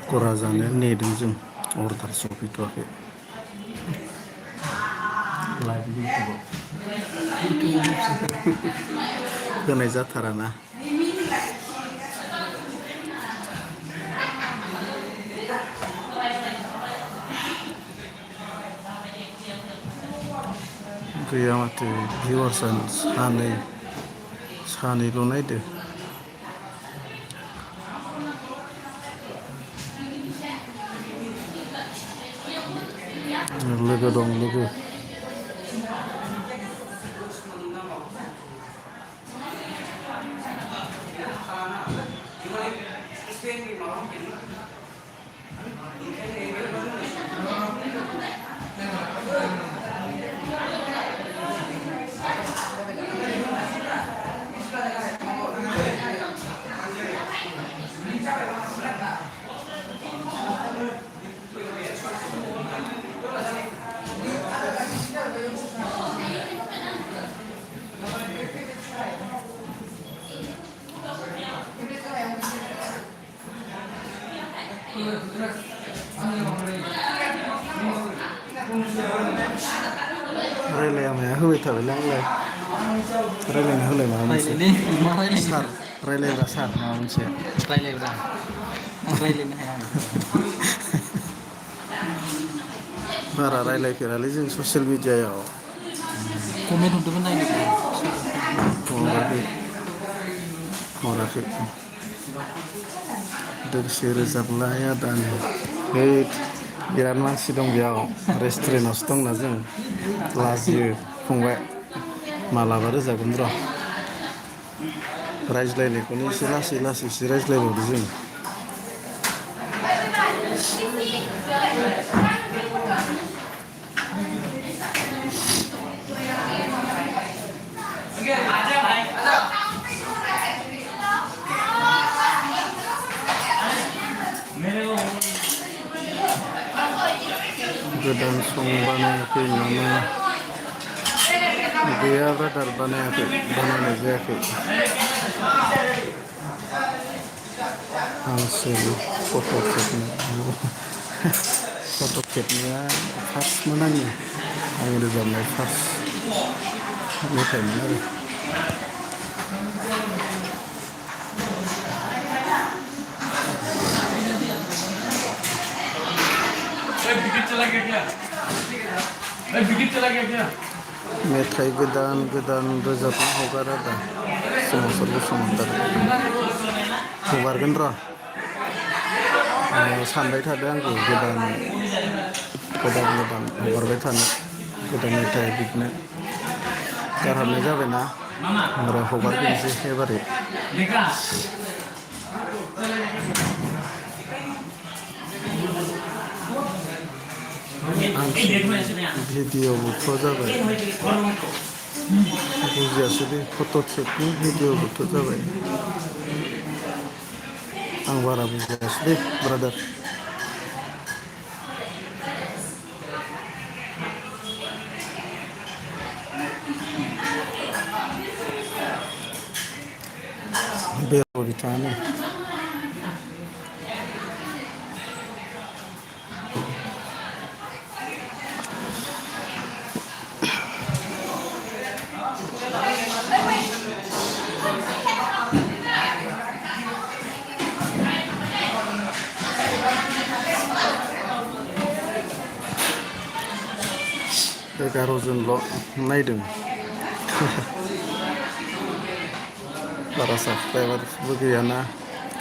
पक'रा जानो नेदों जों अर्डार सफैथ'वाखै। होनाय जाथाराना। गैया माथो भिउवार्सआनो सानैल' नायदो। लोगो दं लोगो। रायलाया माया होबाय थाबायलै आंलाय रायलायनो होलाय माबा मोनसे सार रायलायग्रा सार माबा मोनसे रायलायब्रा आं रायलायनो हाया। बारा रायलायफेरालै जों ससियेल मिडियायाव। कमेन्ट हरदोंमोन नायदोंमोन सोरबा हराखै दोंसे रोजाबलाय आदानो हैद बिराद मानसि दं बेयाव रेस्टुरेन्टावसो दंना जों लाजियो फंबाय मालाबा रोजाबगोन र'। रायज्लायनायखौनो एसे लासै लासैसो रायज्लायबावदो जों। गोदान सं बानायाखै नामा? गैया ब्रादार बानायनाय जायाखै। हांसोनि फट' खेबनाया फार्स्टमोन आं रोजाबनाय फार्स्ट मेथाइमोन आरो। मेथाइ गोदान रोजाबनो हगार आदा सोमावसार बसुमतारी हगारगोन र'। सानबाय थादों आंबो गोदान हगारबाय थानो गोदान मेथाइ बिदिनो गारहाबनाय जाबायना र' हगारफिनसै एबारै। भिडिअ'बोथ' जाबाय बुजियासै दे फट' खेबनि भिडिअ'बोथ' जाबाय आं बारा बुजियासै दे ब्रादार। बेराय बिथाङानो $11 नायदों। बारा साबसक्राइबारबो गैयाना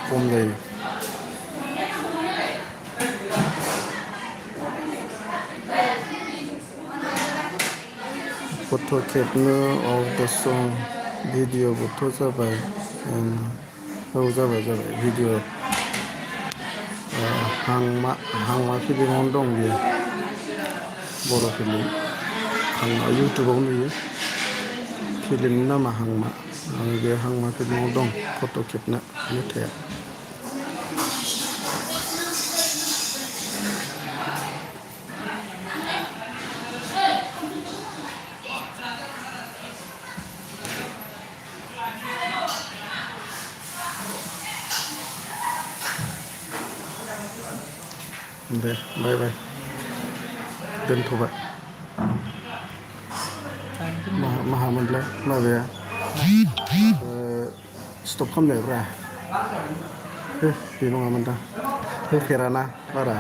खम जायो। फट' खेबनो अफ द सं भिडिअ'बोथ' जाबाय औ जाबाय भिडिअ' हांमा फिल्मावनो दं बियो बर' फिल्म हांमा इउटुबाव नुयो फिल्मनि नामा हांमा आं बे हांमा फिल्माव दं फट' खेबनो मेथाइआ। दे बाय बाय दोनथ'बाय माहामोनलाय माबाया स्टप खालामनायब्रा बे नङामोन दा होफेराना बारा